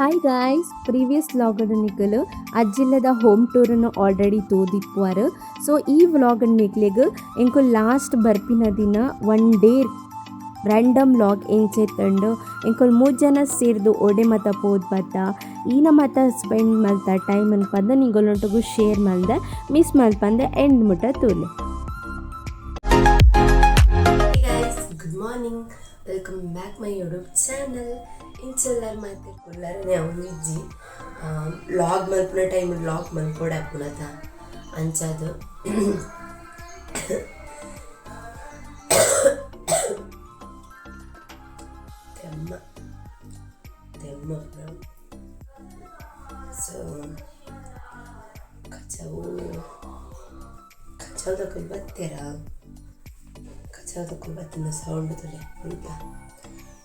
Hi guys, previous vlog ನಿಕುಲು ಅಜ್ಜಿಲ್ಲದ home ಟೂರನ್ನು already ತೂದಿಪ್ಪುವರು. ಸೊ ಈ ವ್ಲಾಗ್ ನಿಕ್ಲೆಗ್ ಎಂಕುಲು ಲಾಸ್ಟ್ ಬರ್ಪಿನ ದಿನ ಒನ್ ಡೇ ರ್ಯಾಂಡಮ್ ವ್ಲಾಗ್ ಎಂಚೆತ್ತುಂಡು, ಎಂಕುಲು ಮೂರು ಜನ ಸೇರ್ದು ಓಡೆ ಮತ ಪೋದ್ ಬತ್ತ, ಈನ ಮತ ಸ್ಪೆಂಡ್ ಮಲ್ತ ಟೈಮ್ ಪಂದ ನಿಗೊಲೊಂಟುಗು ಶೇರ್ ಮಲ್ದ. ಮಿಸ್ ಮಲ್ಪಂದೆ ಎಂಡ್ ಮುಟ್ಟ ತೂಲೆ. Guys, good morning, welcome back my YouTube channel. ಇಂಚೆಲ್ಲರ್ ಮಾತಿರ್ಕೊಳ್ಳಾರ ಅವನು ಇಜ್ಜಿ. ವ್ಲಾಗ್ ಮಲ್ಪುನ ಟೈಮ್ ವ್ಲಾಗ್ ಮಲ್ಪೊಡ ಆಪುನತ ಅಂಚಾದ್ ತೆಮ್ಮ ತೆಮ್ಮ. ಸೊ ಕಚವು ಕಚೌದಕುಲು ಬತ್ತೆರ? ಕಚೌದಕುಲು ಬತ್ತಿನ ಸೌಂಡ್ ತುಲೆ ಉಲ್ಪ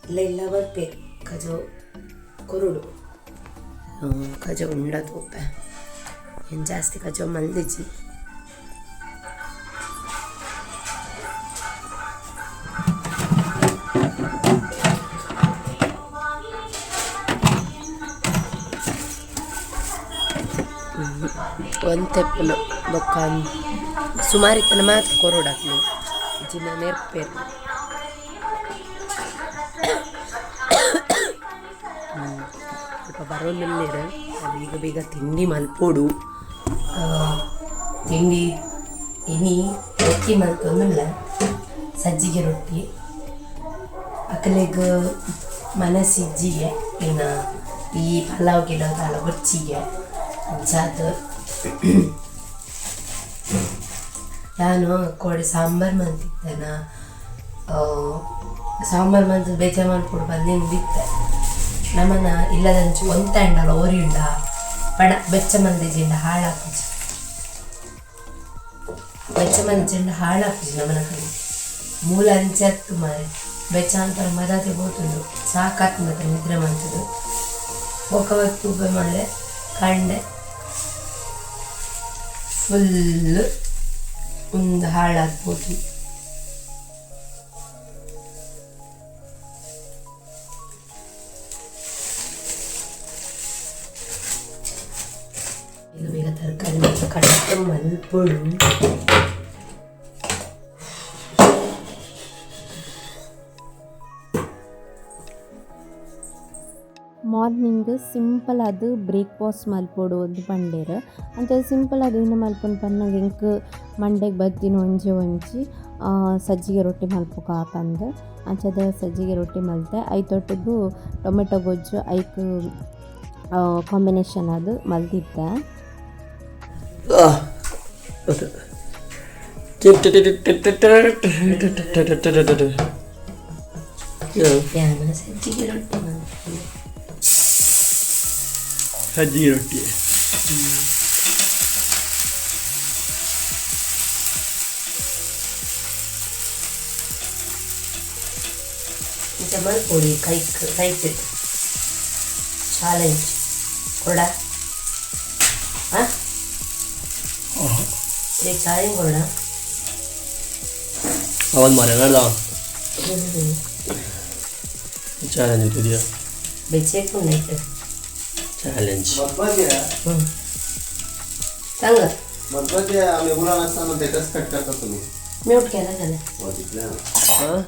ಇಲ್ಲ ಇಲ್ಲ ಬರ್ಪೇರು. ಕಜವು ಕೊರುಡು, ಕಜವು ಉಂಡ ತೂಪೆ. ಏನು ಜಾಸ್ತಿ ಕಜವು ಮಲ್ದಿಜ್ಜಿ. ಒಂತೆಪ್ಪುನ ಬೊಕ್ಕ ಸುಮಾರು ಇತ್ತನ ಮಾತ್ರ ಕೊರೊಡಾಕ್ಲು ಜಿನ ನೆರ್ಪೇರು. ಸ್ವಲ್ಪ ಬರೋಂದುಲ್ಲೆರ್. ಬೇಗ ಬೇಗ ತಿಂಡಿ ಮಲ್ಪೊಡು. ತಿಂಡಿ ಇನಿ ರೊಟ್ಟಿ ಮಲ್ತೊಂದುಲ್ಲ, ಸಜ್ಜಿಗೆ ರೊಟ್ಟಿ. ಅಕಲೆಗ್ ಮನಸ್ಸಿಜ್ಜಿಗೆ ಇನ್ನ ಈ ಪಲಾವ್ ಗಿಲಾವ್ ದಾಲ ಬೊರ್ಚಿಗೆ. ಅಂಚಾದ್ ನಾನು ಕೋಡೆ ಸಾಂಬಾರು ಮಂತಿತ್ತೇನ, ಸಾಂಬಾರು ಮಂತ್ ಬೇಜಾರ್ ಮಲ್ಪೊಡು ಬಂದಿಂದಿತ್ತೆ. ನಮನ ಇಲ್ಲದಂಚು ಒಂತೆ ಅಂಡಲ ಒರಿಯುಂಡ ಪಡ ಬೆಚ್ಚ ಮಂದಿಜಿಂಡ ಹಾಳಾಪುಜಿ, ಬೆಚ್ಚ ಮಂದಿಂಡ ಹಾಳಾಪುಜಿ. ನಮನ ಕೈ ಮೂಲ ಅಂಚೆ ಅತ್ತು ಮಾರೆ. ಬೆಚ್ಚ ಅಂತ ಮದಾತೆ ಪೋತುಂಡು, ಸಾಕಾತ್ ಮತ್ತೆ ನಿದ್ರೆ ಮಂತದು. ಬೊಕ್ಕ ತೂಪೆ ಮಾರೆ, ಕಂಡೆ ಫುಲ್ ಒಂದು ಹಾಳಾದ್ ಪೋತುಂಡು. ಬೇಗ ಬೇಗ ತರಕಾರಿ ಮಾತ್ರ ಕಟ್ ಮಲ್ಪೊಡು. ಮಾರ್ನಿಂಗ್ ಸಿಂಪಲ್ ಆದ್ ಬ್ರೇಕ್ಫಾಸ್ಟ್ ಮಲ್ಪೊಡು ಅಂದ್ ಪಂಡೆರ್. ಅಂಚ ಸಿಂಪಲ್ ಆದ್ ಇನ್ನ ಮಲ್ಪೊನು ಪನ್ನಗ ಎಂಕ್ ಮಂಡೆಗ್ ಬತ್ತಿನ ಒಂಜಿ ಒಂಜಿ ಸಜ್ಜಿಗೆ ರೊಟ್ಟಿ ಮಲ್ಪುಗ ಪಂದ್. ಅಂಚಾದ್ ಸಜ್ಜಿಗೆ ರೊಟ್ಟಿ ಮಲ್ತೆ. ಐತೊಟ್ಟುಗು ಟೊಮೆಟೊ ಗೊಜ್ಜು ಐಕ್ ಕಾಂಬಿನೇಷನ್ ಆದ್ ಮಲ್ತಿತ್ತೆ. ಯಾನ ಸಜ್ಜಿಗೆ ರೊಟ್ಟಿ ಮಲ್ಪುನು. ಸಜ್ಜಿಗೆ ರೊಟ್ಟಿ. ಇಂಚ ಮಲ್ಪೊಡಿ ಕೈಕ್ ಕೈಟ್ ಚಾಲೆಂಜ್ ಕೊಡ. ಹಾಂ, ಈ ಚಾಲೆಂಜ್ ಕೊಡ. ಅವನ್ ಮಾರೆ ನಡ್ದ ಚಾಲೆಂಜ್ ಇದೆಯಾ? ಬೆಚ್ಚೆಕ್ ಚಾಲೆಂಜ್. हम्म, सांग. मधमध्ये आम्ही उन्हाळा असताना ते कसं कट करता तुम्ही? म्यूट केला झालं. बघितलं. ಹಾಂ.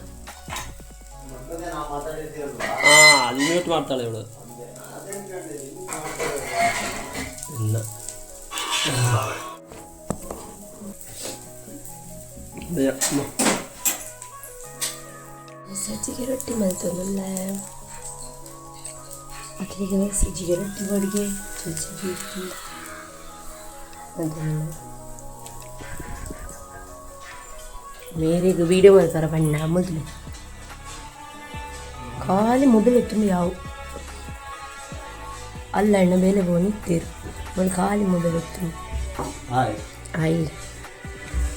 ಮಧ್ಯೆ ನಾವು ಮಾತಾಡಿರ್ತೀವಲ್ವಾ? ಹಾಂ, ಅಲ್ಲಿ ಮ್ಯೂಟ್ ಮಾಡ್ತಾಳೆ ಇವಳು. ಇಲ್ಲ. ಸಜ್ಜಿಗೆ ರೊಟ್ಟಿ ಮಲ್ತೊಂದುಲ್ಲ. ಅಕ್ಲೆಗ್ ಸಜ್ಜಿಗೆ ರೊಟ್ಟಿ ಬಡ್ಗೆ ಸಜ್ಜಿಗೆ ರೊಟ್ಟಿ ಮಲ್ತೊಂದುಲ್ಲ. ಮೇರೆಗ್ ವೀಡಿಯೋ ಮಲ್ಪರ ಪಂಡ ಮೊದಲು ಖಾಲಿ ಮೊಬೈಲ್ ಎತ್ತುಂಡು. ಯಾವು ಅಲ್ಲ ಅಣ್ಣ ಬೇಲೆ ಪೋನಿತ್ತೇರು ಮೊದಲು ಖಾಲಿ mobile ಎತ್ತುಂಡು. Hi. Hi,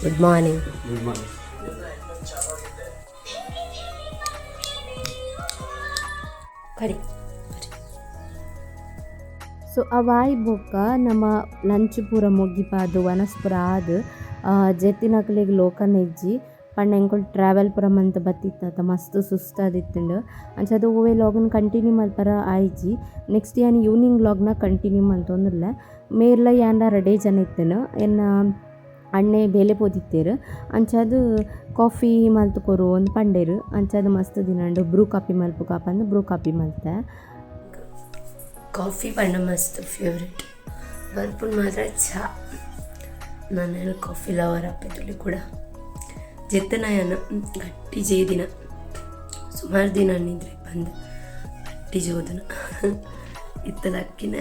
good morning. Good morning. ಕರಿ. ಸೊ ಅವಾಯ್ ಬೊಕ್ಕ ನಮ ಲಂಚ್ ಪೂರ ಮುಗಿಪಾದ್, ವನಸ್ ಪೂರ ಆದ್, ಜೆತ್ತಿನಕಲೆಗ್ ಲೋಕನ ಇಜ್ಜಿ. ಪಂಡ ಎಂಕುಲು ಟ್ರಾವೆಲ್ ಪೂರ ಮಂತ್ ಬತ್ತಿತ್ತ ಮಸ್ತ್ ಸುಸ್ತಾದಿತ್ತುಂಡು. ಅಂಚಾದ್ ಒವ್ವೆ ಲಾಗ್ನ್ ಕಂಟಿನ್ಯೂ ಮಲ್ಪರ ಆಯಿಜಿ. ನೆಕ್ಸ್ಟ್ ಯಾನ್ ಈವ್ನಿಂಗ್ ವ್ಲಾಗ್ನ ಕಂಟಿನ್ಯೂ ಮಂತೊಂದುಲ್ಲೆ. ಮೇರ್ಲ ಯಾನ್ಲ ರಡ್ಡೆ ಜನ ಇತ್ತುಂಡು. ಎನ್ನ ಅಣ್ಣೆ ಬೇಲೆ ಪೋದಿತ್ತೆರ್. ಅಂಚಾದ್ ಕಾಫಿ ಮಲ್ತ್ ಕೊರು ಅಂದ್ ಪಂಡೆರ್. ಅಂಚಾದ್ ಮಸ್ತ್ ದಿನ ಉಂಡು ಬ್ರೂ ಕಾಪಿ ಮಲ್ಪುಗ ಪಂದ್ ಬ್ರೂ ಕಾಪಿ ಮಲ್ತೆ. ಕಾಫಿ ಪಂಡ ಮಸ್ತ್ ಫೇವ್ರೆಟ್. ಬರ್ಪುನ್ ಮಾತ್ರ ಚಾ. ನಾನು ಕಾಫಿ ಲವರ್ ಅಪ್ಪೆతుಲಿ ಕೂಡ ಜೆತ್ತನಾಯನ ಗಟ್ಟಿ ಜೇದಿನ ಸುಮಾರು ದಿನ ನಿದ್ರೆ ಬಂದು ಗಟ್ಟಿ ಜೋದನ ಇತ್ತಲಕ್ಕಿನ.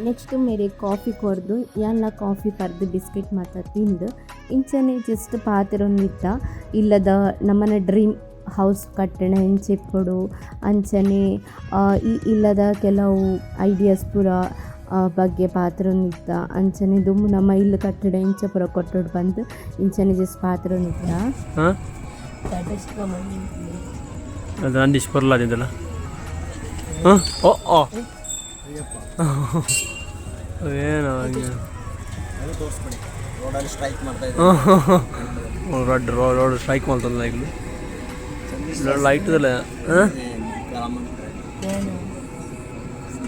ನೆಕ್ಸ್ಟ್ ಮೇರೆ ಕಾಫಿ ಕೊರ್ದು ಯಾನ್ಲ ಕಾಫಿ ಪರ್ದು ಬಿಸ್ಕೆಟ್ ಮಾತ ತಿಂದು ಇಂಚನೆ ಜಸ್ಟ್ ಪಾತೆರೊಂದಿತ್ತ. ಇಲ್ಲದ ನಮ್ಮನ ಡ್ರೀಮ್ ಹೌಸ್ ಕಟ್ಟಣ ಎಂಚಿಪ್ಪೊಡು ಅಂಚನೆ ಈ ಇಲ್ಲದ ಕೆಲವು ಐಡಿಯಾಸ್ ಪೂರ ಬಗ್ಗೆ ಪಾತೆರೊಂದಿತ್ತ. ಅಂಚನೆ ದುಂಬು ನಮ್ಮ ಇಲ್ಲು ಕಟ್ಟಡ ಎಂಚ ಪೂರ ಕೊಟ್ಟೊಡು ಪಂದ್ ಇಂಚನೆ ಜಸ್ಟ್ ಪಾತೆರೊಂದಿತ್ತ. ಹಾಂ, ಅದು ನಂದಿಶ್ ಪೊರ್ಲಾದಿದ್ದಲ್ಲ. ಹಾಂ, ಓ ಓ, ಅದೇನೋ ಹಂಗೆ. ರೋಡಲ್ಲಿ ಸ್ಟ್ರೈಕ್ ಮಾಡ್ತಾ ಇದ್ದಾರೆ. ರೋಡ್ ರೋಡ್ ಸ್ಟ್ರೈಕ್ ಮಾಡ್ತಲ್ಲ ಈಗಲೂ ಲೈಟ್. ಹಾಂ.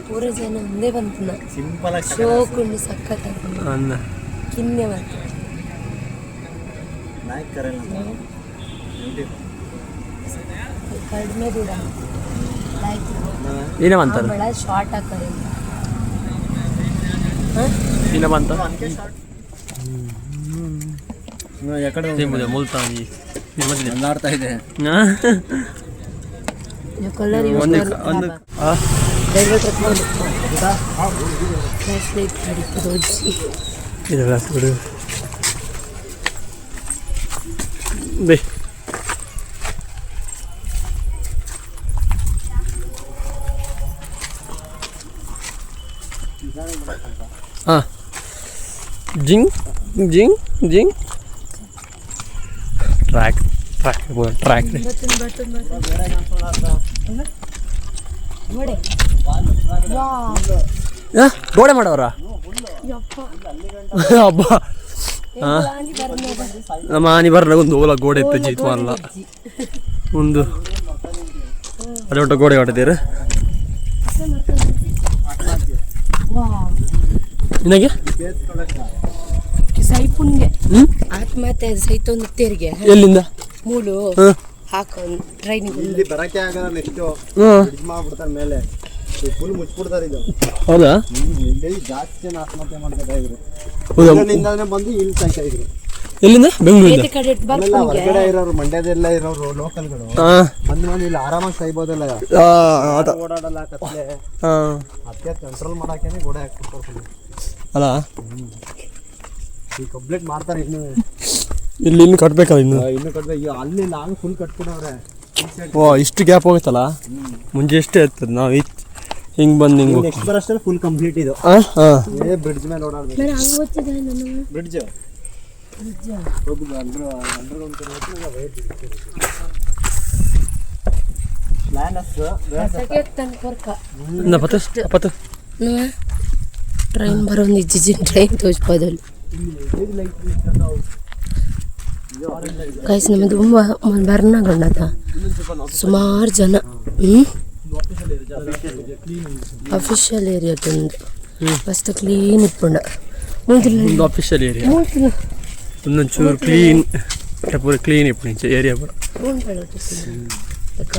ಪೂರ ಜನ ಒಂದೇ ಬಂತನ. ಸಿಂಪಲ್ ಆಗಿ. ಶೋಕುಂಡು, ಸಖತ್. ಅಂದ. ಕಿನ್ನೆ ಮಾತ್ರ. ನಾಯಕ್ ಕರೆಲ್ಲ. ಕಡಿಮೆ ದೂರ. ಏನೇ ಅಂತಾರೆ? ಶಾರ್ಟ್ ಹಾಕರೆ. ಏನ ಬಂತ? ಯಾಕಡೆ? ಮುಲ್ತಾನಿ. ಅಲ್ಲಾಡ್ತಾ ಇದೆ. ಕಲರ್. ಒಂದು ಒಂದು. ಫ್ಲಾಶ್ ಲೈಟ್ ನಡೀತದೆ. ಇದೆಲ್ಲ ಬಿಡು. ಬೇ ಹಾಂ, ಜಿಂಗ್ ಜಿಂಗ್ ಜಿಂಗ್. Track track track. ನೋಡಿ. ಗೋಡೆ ಮಾಡವ್ರಾ? ಅಬ್ಬಾ, ನಮ್ಮ ಆನಿ ಬರ್ಲ. ಒಂದು ಓಲ ಗೋಡೆ ಇತ್ತು ಜೀತ್ ಮಲ್ಲ. ಒಂದು ಅದೇ ಒಟ್ಟು ಗೋಡೆ ಕಟ್ಟಿದ್ದೀರ ನಿನಗೆ. ಸೈಪುನ್ಗೆ. ಹ್ಮ್. ಆತ್ಮಹತ್ಯೆ ಸೈತೊಂದು ತೆರಿಗೆ. ಎಲ್ಲಿಂದ? ಮೂಲು. ಹಾಂ. ಹಾಕೊಂಡು ಟ್ರೈನಿಗೆ. ಇಲ್ಲಿ ಬರಕ್ಕೆ ಆಗಲ್ಲ ನೆಕ್ಸ್ಟ್. ಹಾಂ. ಬ್ರಿಡ್ಜ್ ಮಾಡ್ಬಿಡ್ತಾರೆ ಮೇಲೆ, ಫುಲ್ ಮುಚ್ಬಿಡ್ತಾರೆ ಇದು. ಹೌದಾ? ಇಲ್ಲಿ ಜಾಸ್ತಿ ಜನ ಆತ್ಮಹತ್ಯೆ ಮಾಡ್ಕೊತಾ ಇದ್ರು. ಹೌದಾ? ಇಲ್ಲಿಂದಾನೆ ಬಂದು ಇಲ್ಲಿ ಸಾಯ್ತಾ ಇದ್ರು. ಎಲ್ಲಿಂದ? ಬೆಂಗಳೂರಿಂದ? ಕಡೆ. ಆಮೇಲೆ ಹೊರಗಡೆ ಇರೋರು, ಮಂಡ್ಯದೆಲ್ಲ ಇರೋರು, ಲೋಕಲ್ಗಳು ಹಾಂ. ಬಂದು ಬಂದು ಇಲ್ಲಿ ಆರಾಮಾಗಿ ಸಾಯ್ಬೋದಲ್ಲ. ಆತ. ಓಡಾಡಲ್ಲ ಕತ್ಲೆ. ಹಾಂ. ಅದಕ್ಕೆ ಕಂಟ್ರೋಲ್ ಮಾಡಾಕೇನೆ ಗೋಡೆ ಹಾಕ್ಬಿಡ್ತಾರೆ full. ಅಲ್ಲ. ಈಗ ಕಂಪ್ಲೀಟ್ ಮಾಡ್ತಾರೆ ಇನ್ನು. ಇಲ್ಲಿ ಇನ್ನು ಕಟ್ಬೇಕಲ್ಲ ಇನ್ನು? ಇನ್ನು ಕಟ್ಬೇಕು. ಈಗ ಅಲ್ಲಿ ಲಾಂಗ್ ಫುಲ್ ಕಟ್ಬಿಡವ್ರೆ. ಓ, ಇಷ್ಟು ಗ್ಯಾಪ್ ಹೋಗುತ್ತಲ್ಲ. ಮುಂಚೆ ಎಷ್ಟೇ ಇರ್ತದೆ, ನಾವು ಇತ್ತು ಹಿಂಗೆ ಬಂದು ಹಿಂಗೆ. ನೆಕ್ಸ್ಟ್ ಬರೋಷ್ಟರಲ್ಲಿ ಫುಲ್ ಕಂಪ್ಲೀಟ್ ಇದು. ಹಾಂ ಹಾಂ. ಏ, ಬ್ರಿಡ್ಜ್ ಮೇಲೆ ಓಡಾಡ್ಬೇಕು. Bridge under plan. ಪತ್ತು ಪತ್ತು. ಟ್ರೈನ್ ಬರೋದು ಇಜ್ಜಿ, ಟ್ರೈನ್ ತೋಚ್ಪೋದಲ್ಲಿ. ಗೈಸ್, ನಮ್ಮ ತುಂಬ ಬರ್ನಾಗಣ್ಣದ ಸುಮಾರು ಜನ. ಅಫಿಷಿಯಲ್ ಏರಿಯಾದೊಂದು ಮಸ್ತ್ ಕ್ಲೀನ್ ಇಪ್ಪುಂಡ ಮುಂಚಿನ. ಒಂದು ಅಫಿಷಿಯಲ್ ಏರಿಯಾ. ಮುಂಚಿನ. ಒಂದೊಂಚೂರು ಕ್ಲೀನ್, ಪೂರ ಕ್ಲೀನ್ ಇಪ್ಪು ಏರಿಯಾ ಪೂರ. ಲೆಕ್ಕ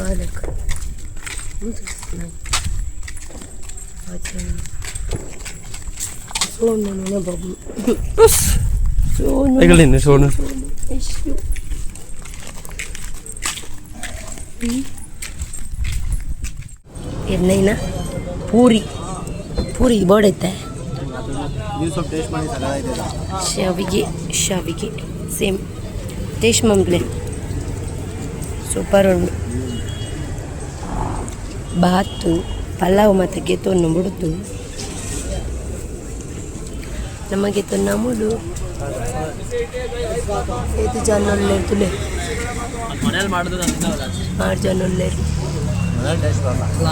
ಸೋನ್ ಬಾಬು ಸೋನು. ಎಗಲಿಂದ ಸೋನು. ಎಣ್ಣೆನ ಪೂರಿ ಪೂರಿ ಬೋಡೈತೆ. ನೀವು ಸ್ವಲ್ಪ ಟೇಸ್ಟ್ ಮಾಡಿ, ಸಕ್ಕತ್ತಾಗಿದೆ. ಶಾವಿಗೆ ಶಾವಿಗೆ ಸೇಮ್ ಟೇಸ್ಟ್ ಮಂಬ್ಲೆ. ಸೂಪರ್ ಉಂಡು. ಬಾತು ಪಲಾವ್ ಮತ್ತು ಗೆತೊನ್ನು ಬುಡ್ದು ನಮಗೆ ನಮುಲು ಏತು ಜನ ಉಲ್ಲೇರ್ ತುಲೆ. ಮನೇಲಿ ಮಾಡೋದು. ಆರು ಜನ ಉಲ್ಲೇರ್. ಟೇಸ್ಟ್ ಬರಲ್ಲ.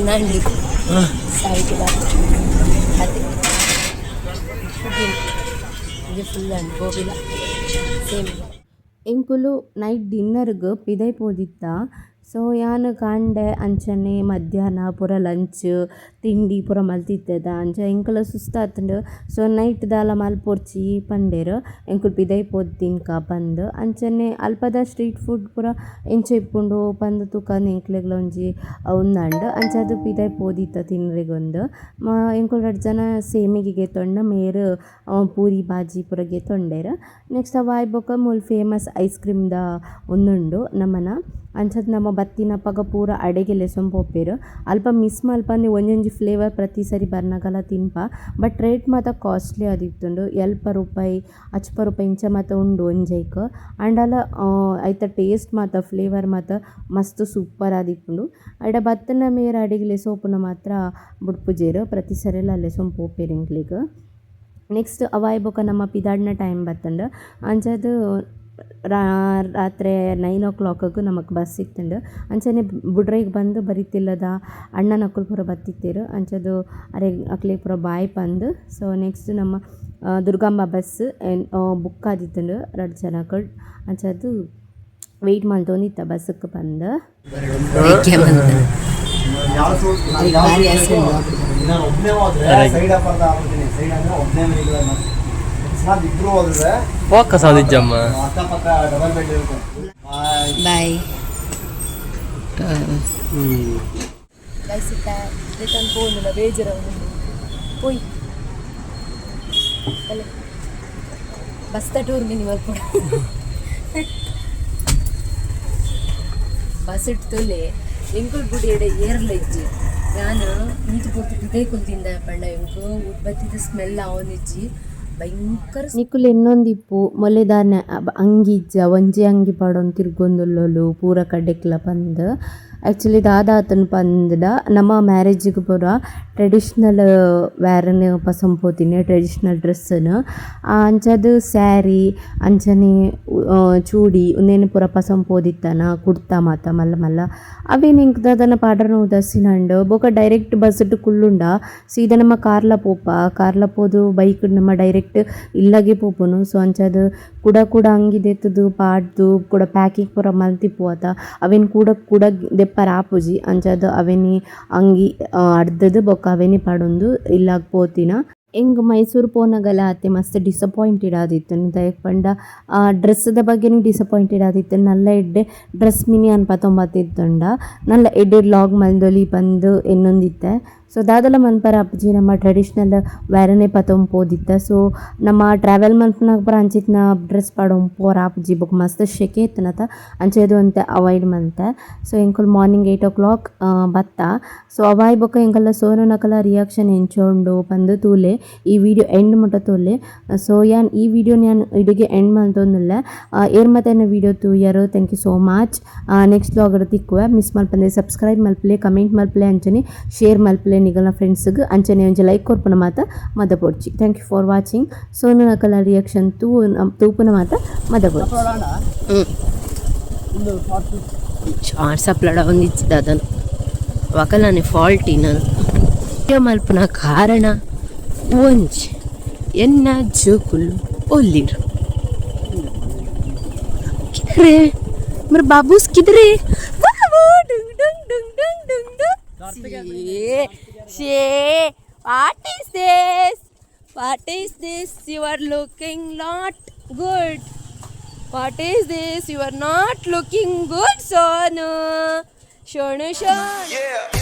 ನಾಂಡಿ ಶಾವಿಗೆ ಬಾತ್ ಅದೇ. ಒಂಜಿ ಫುಲ್ ಅಂಡ್ ಗೋಬಿಲ ಸೇಮ್. ಎಂಕುಲು ನೈಟ್ ಡಿನ್ನರ್ಗ್ ಪಿದೈ ಪೋದಿತ್ತ. ಸೊ ಯಾನ್ ಕಾಂಡೆ ಅಂಚನೆ ಮಧ್ಯಾಹ್ನ ಪೂರ ಲಂಚ್ ತಿಂಡಿ ಪೂರ ಮಲ್ತಿತ್ತೆದ. ಅಂಚ ಎಂಕುಲ ಸುಸ್ತಾತುಂಡು. ಸೊ ನೈಟ್ ದಾಲ ಮಲ್ಪೊರ್ಚಿ ಪಂಡೆರ್, ಎಂಕುಲು ಪಿದೈ ಪೋದು ತಿನ್ಕ ಪಂದ್. ಅಂಚನೆ ಅಲ್ಪದ ಸ್ಟ್ರೀಟ್ ಫುಡ್ ಪೂರ ಎಂಚ ಇಪ್ಪುಂಡು ಪಂದ್ ತೂಕಂದ್ ಎಂಕ್ಲೆಗ್ಲ ಒಂಜಿ ಉಂದಾಂಡ್. ಅಂಚಾದ್ ಪಿದೈ ಪೋದಿತ್ತ ತಿನ್ರೆಗೊಂದು. ಎಂಕುಲು ರಡ್ಡ್ ಜನ ಸೇಮಿಗೆ ಗೆತೊಂಡ, ಮೇರ್ ಪೂರಿ ಬಾಜಿ ಪೂರ ಗೆತೊಂಡೆರ್. ನೆಕ್ಸ್ಟ್ ಅವು ಆಯಿ ಬೊಕ್ಕ ಮೂಲು ಫೇಮಸ್ ಐಸ್ ಕ್ರೀಮ್ದ ಉಂದುಂಡು ನಮನ. ಅಂಚಾದ್ ನಮ ಬತ್ತಿನಪಗ ಪೂರ ಅಡೆಗೆ ಲೆಸೊಂದು ಪೋಪೆರ್. ಅಲ್ಪ ಮಿಸ್ ಮಲ್ಪಂದೆ ಒಂಜೊಂಜಿ ಫ್ಲೇವರ್ ಪ್ರತಿ ಸರಿ ಬರ್ನಗಲ ತಿನ್ಪ. ಬಟ್ ರೇಟ್ ಮಾತ ಕಾಸ್ಟ್ಲಿ ಆದಿತ್ತುಂಡು. 50 ರೂಪಾಯಿ 50 ರೂಪಾಯಿ ಇಂಚ ಮಾತ ಉಂಡು ಒಂಜೈಕ್. ಆಂಡಲ ಐತ ಟೇಸ್ಟ್ ಮಾತ ಫ್ಲೇವರ್ ಮಾತ ಮಸ್ತ್ ಸೂಪರ್ ಆದಿಪ್ಪುಂಡು. ಅಡ ಬತ್ತುಂಡ ಮೇರ್ ಅಡೆಗ್ ಲೆಸೋಪುನ ಮಾತ್ರ ಬುಡ್ಪುಜೆರ್, ಪ್ರತಿ ಸರಿಲ ಲೆಸೊಂದು ಪೋಪೆರ್ ಎಂಕ್ಲೆಗ್. ನೆಕ್ಸ್ಟ್ ಅವಾಯ್ ಬೊಕ ನಮ್ಮ ಪಿದಾಡಿನ ಟೈಮ್ ಬತ್ತುಂಡು. ಅಂಚಾದ್ ರಾತ್ರೆ 9 o'clock ನಮಕ್ ಬಸ್ ಇತ್ತುಂಡು. ಅಂಚನೆ ಬುಡ್ರೈಗ್ ಬಂದು ಬರಿತಿಲ್ಲದ ಅಣ್ಣನಕುಲು ಪೂರ ಬತ್ತಿತ್ತೆರ್. ಅಂಚಾದ್ ಅರೆ ಅಕ್ಲೆಗ್ ಪೂರ ಬಾಯ್ ಪಂದ್. ಸೊ ನೆಕ್ಸ್ಟ್ ನಮ್ಮ ದುರ್ಗಾಂಬ ಬಸ್ ಬುಕ್ ಆದಿತ್ತುಂಡು ರಡ್ಡ್ ಜನಕ್. ಅಂಚಾದ್ ವೆಯ್ಟ್ ಮಲ್ತೊಂದಿತ್ತ ಬಸ್ಸಿಗೆ ಪಂದ್. ನಾನು ಒಬ್ಬನೇ ಹೋದ್ರೆ ಸೈಡ್ ಅಪರ್ಧ ಆಗ್ಬಿಡ್ತೀನಿ. ಸೈಡ್ ಅಂದ್ರೆ ಒಬ್ಬನೇ ಅಕಸ್ಮಾತ್ ಇಬ್ರು ಹೋದ್ರೆ ಫೋಕಸ್ ಆದಿಜ್ಜಮ್ಮ. ಅಕ್ಕಪಕ್ಕ ಡಬಲ್ ಬೆಡ್ ಇರುತ್ತೆ. ಬಾಯ್. ಬಾಯ್. ಗೈಸ್, ಇತ್ತ ರಿಟರ್ನ್ ಪೋಂದಿಲ್ಲ, ಬೇಜಾರ ಪೋಯ್ ಅಲ್ಲ ಬಸ್ತ ಟೂರ್ ಮಿನಿ ಮಲ್ಪೊಡು. ಬಸ್ ಇಟ್ಟು ತುಲೆ ಎಂಕುಲು ಬುಡಿಯಡೆ ಏರ್ಲ ಇಜ್ಜಿ. ಯಾನ್ ಈತ್ ಪೊರ್ತು ಪಿದೈ ಕುಲ್ತಿಂದ ಪಂಡ ಎಂಕು ಉದ್ಬತ್ತಿದ ಸ್ಮೆಲ್ ಆವೊಂದಿಜ್ಜಿ ಭಯಂಕರ. ನಿಕುಲು ಎನ್ನೊಂದಿಪ್ಪು ಮೊಲೆದಾನೆ ಅಂಗಿ ಇಜ್ಜ, ಒಂಜಿ ಅಂಗಿ ಪಾಡೊಂದು ತಿರ್ಗೊಂದುಲ್ಲೊಲು ಪೂರ ಕಡೆಕ್ಲ ಪಂದ್. ಆ್ಯಕ್ಚುಲಿ ದಾದಾತುಂಡು ಪಂದ್ಡ ನಮ್ಮ ಮ್ಯಾರೇಜಿಗ್ ಪೂರ ಟ್ರೆಡಿಷ್ನಲ್ ವೇರನ್ ಪಸೊಂದು ಪೋತಿನಿ, ಟ್ರೆಡಿಷ್ನಲ್ ಡ್ರೆಸ್ಸನ್ನು. ಅಂಚಾದ್ ಸ್ಯಾರಿ ಅಂಚನೆ ಚೂಡಿ ಉಂದೆನ್ ಪೂರ ಪಸೊಂದು ಪೋದಿತ್ತನ, ಕುರ್ತಾ ಮಾತ ಮಲ್ಲ ಮಲ್ಲ ಅವೇನು ಎಂಕ್ ದಾದನ ಪಾಡರೆ ಉದಾಸೀನ ಆಂಡ್. ಬೊಕ ಡೈರೆಕ್ಟ್ ಬಸ್ಸುಡು ಕುಲ್ಲುಂಡ ಸೀದಾ ನಮ್ಮ ಕಾರ್ಲ ಪೋಪ, ಕಾರ್ಲ ಪೋದು ಬೈಕ್ ನಮ್ಮ ಡೈರೆಕ್ಟ್ ಇಲ್ಲಗೆ ಪೋಪುನು. ಸೊ ಅಂಚಾದ್ ಕುಡ ಕುಡ ಅಂಗಿ ದೆತ್ತುದು ಪಾಡ್ದು ಕುಡ ಪ್ಯಾಕಿಂಗ್ ಪೂರ ಮಲ್ತಿಪ್ಪುವತ, ಅವೆನ್ ಕುಡ ಕುಡ ದೆಪ್ಪರೆ ಆಪುಜಿ. ಅಂಚಾದ್ ಅವೆನಿ ಅಂಗಿ ಅರ್ದದು ಬೊಕ ಅವೆನಿ ಪಾಡೊಂದು ಇಲ್ಲಾಗ್ ಪೋತಿನ. ಎಂಕ್ ಮೈಸೂರು ಪೋನಗಲ ಆತೆ ಮಸ್ತ್ ಡಿಸಪಾಯಿಂಟೆಡ್ ಆದಿತ್ತುಂಡು. ದಾಯೆಗ್ ಪಂಡ ಡ್ರೆಸ್ದ ಬಗ್ಗೆನೇ ಡಿಸಪಾಯಿಂಟೆಡ್ ಆದಿತ್ತುಂಡು. ನಲ್ಲ ಎಡ್ಡೆ ಡ್ರೆಸ್ ಮಿನಿ ಯಾನ್ ಪತೊಂಬತ್ತಿತ್ತುಂಡ ನಲ್ಲ ಎಡ್ಡೆ ವ್ಲಾಗ್ ಮಲ್ದೊಲಿ ಪಂದ್ ಎನ್ನೊಂದಿತ್ತೆ. ಸೊ ದಾದಲ ಮನ್ಪರೆ ಆಪುಜಿ, ನಮ್ಮ ಟ್ರೆಡಿಷ್ನಲ್ ವೇರನೆ ಪತೊಂದು ಪೋದಿತ್ತ. ಸೊ ನಮ್ಮ ಟ್ರಾವೆಲ್ ಮನ್ಪುನಗ ಪೂರ ಅಂಚಿತ್ತಿನ ಡ್ರೆಸ್ ಪಾಡೊಂದು ಪೋರ ಆಪುಜಿ. ಬೊಕ ಮಸ್ತ್ ಶೆಕೆ ಇತ್ತುನತ, ಅಂಚಾದ್ ಒಂತೆ ಅವಾಯ್ಡ್ ಮಲ್ತೆ. ಸೊ ಎಂಕುಲು ಮಾರ್ನಿಂಗ್ 8 o'clock ಬತ್ತ. ಸೊ ಅವಾಯ್ ಬೊಕ ಎಂಕಲ್ನ ಸೋನುನಕಲ ರಿಯಾಕ್ಷನ್ ಎಂಚ ಉಂಡು ಪಂದ್ ತೂಲೆ, ಈ ವಿಡಿಯೋ ಎಂಡ್ ಮುಟ ತೂಲೆ. ಸೊ ಯಾನ್ ಈ ವಿಡಿಯೋನ್ ಯಾನ್ ಇಡೆಗೆ ಎಂಡ್ ಮಲ್ತೊಂದುಲ್ಲೆ. ಏರ್ ಮಾತ ಎನ್ನ ವಿಡಿಯೋ ತೂಯರು, thank you so much. Next vlog ತಿಕ್ಕುವೆ. Miss ಮಲ್ಪಂದೆ subscribe ಮಲ್ಪಲೆ, comment ಮಲ್ಪಲೆ, ಅಂಚನೆ ಶೇರ್ ಮಲ್ಪಲೆ ನಿಗಲ್ನ ಫ್ರೆಂಡ್ಸ್ಗ್. ಅಂಚನೆ ಒಂಜಿ ಲೈಕ್ ಕೊರ್ಪುನ ಮಾತ ಮದ ಪೊಡ್ಚಿ. Thank you for watching. ಸೋನುನಕಲ reaction ತೂ ತೂಪುನ ಮಾತ ಮದ ಪೊಡ್ಚಿ. ಶಾರ್ಟ್ಸ್ ಅಪ್ಲೋಡ್ ಆವೊಂದಿಜ್ಜಿ ದಾದನ ವಕಲಾನೆ ಫಾಲ್ಟಿ. ನಾನು ವಿಡಿಯೋ ಮಲ್ಪುನ ಕಾರಣ ಒಂಜಿ, ಎನ್ನ ಜೋಕುಲು ಒಲ್ಲಿರು ಕಿದ್ರೆ ಮರ ಬಾಬೂಸ್ ಕಿದ್ರೆ ಬಾಬು ಡುಂಗ್ ಡುಂಗ್ ಡುಂಗ್ ಡುಂಗ್ ಡುಂಗ್ ಡುಂಗ್. ಶೇ, what is this? What is this? You are looking not good. What is this? You are not looking good, Sonu. Shonu, Shonu. Yeah.